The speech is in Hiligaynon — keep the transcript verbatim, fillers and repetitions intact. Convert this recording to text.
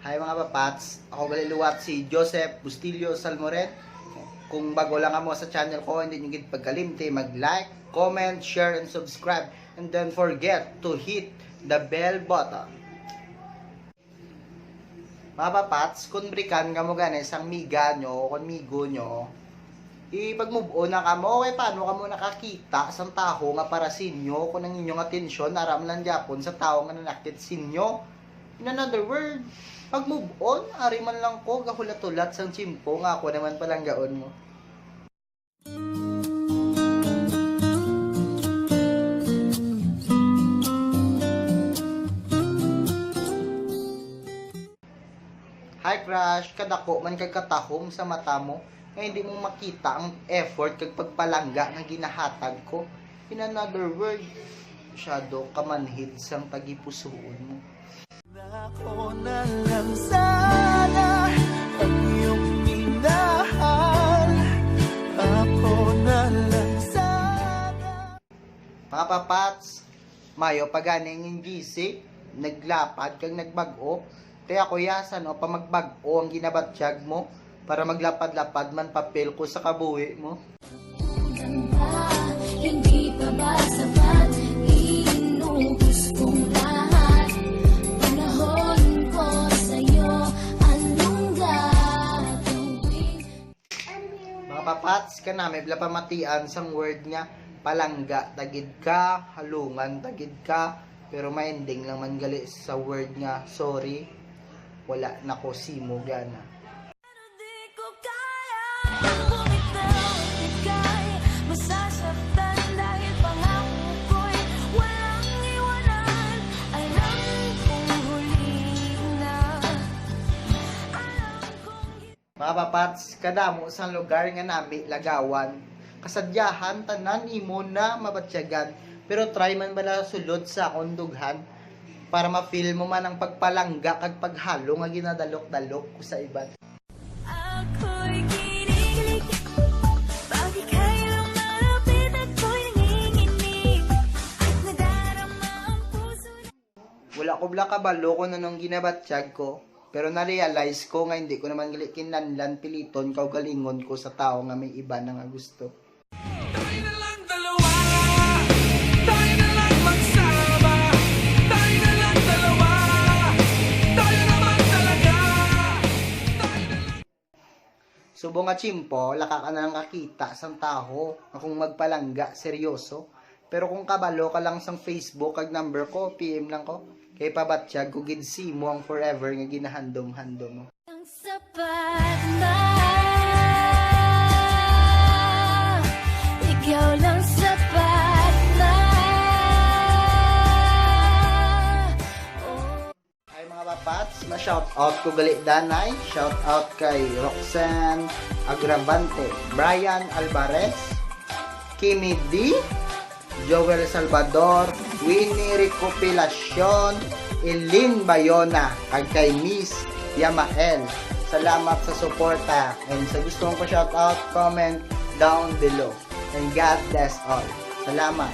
Hi mga papats, ako gali liwat si Joseph Bustillo Salmoret. Kung bago lang kamo sa channel ko, hindi nyo gid pagkalimti mag-like, comment, share, and subscribe. And don't forget to hit the bell button. Mga papats, kung brikan kamo gani sang miga nyo o kung migo nyo, ipag-move on na kamo. Okay, paano kamo nakakita sang taho nga para sa inyo kung ang inyong atensyon ara man lang gyapon sa taho nga nanakit sa inyo? In another word, pag-move on, ari man lang ko gahulat-hulat sang tiyempo nga ako naman palanggaon mo. Hi crush, kadako man kag katahom sa mata mo nga hindi mo makita ang effort kag pagpalangga nga ginahatag ko. In another word, masyado ka manhid sang tagipusoon mo. Ako na lang sana ang iyong minahal. Ako na lang sana. Mga papats, mayo pa gani ang gisi, naglapad kag nagbag-o. Kaya kuya, san-o pa magbag-o ang ginabatyag mo para maglapad-lapad man papel ko sa kabuhi mo? Kulang pa, hindi pa ba sapat? Inubos kong lahat. Panahon ko sa'yo, anong gagawin? Mga papats, kanami bala pamatian sang word nga palangga ta gid ka, halungan ta gid ka, pero ma-ending lang man gali sa word nga sorry, wala na ko simo gana. Pero di ko kaya bumitaw, ika'y masasaktan dahil pangako ko'y walang iwanan. Alam kong huli na. Alam kong Mga papats, kadamo sang lugar nga nami lagawan. Kasadyahan, tanan imo na mabatyagan. Pero try man bala sulod sa akon dughan para ma-feel mo man ang pagpalangga kag paghalong nga ginadalok-dalok ko sa iban. Ako'y kinikilig. Pag ika'y lumalapit, ako'y nanginginig. At nadarama ang puso. Wala ko bala kabalo kung anong ginabatyag ko, pero na-realize ko nga hindi ko naman gali kinahanglan piliton kaugalingon ko sa tawo nga may iba na nga gusto. Tayo na lang dalawa, tayo na lang magsama, tayo na lang dalawa, tayo naman talaga, tayo na lang. Subong nga tiyempo, laka ka na lang kakita sang taho nga kung magpalangga, seryoso. Pero kung kabalo ka lang sang Facebook kag number ko, P M lang ko. Kay pabatyag ko gid simo ang forever nga ginahandom-handom mo. Ang sapat na, ikaw lang sapat na. Oh. Ay, mga papats, ma-shout out ko gali danay. Shout out kay Roxanne Agravante, Brian Alvarez, Kimi D, Joel Salvador, Winnie Recopilacion, Eileen Bayona, kag kay Miss Yamael. Salamat sa suporta. And sa gusto mong pa-shout out, comment down below. And God bless all. Salamat.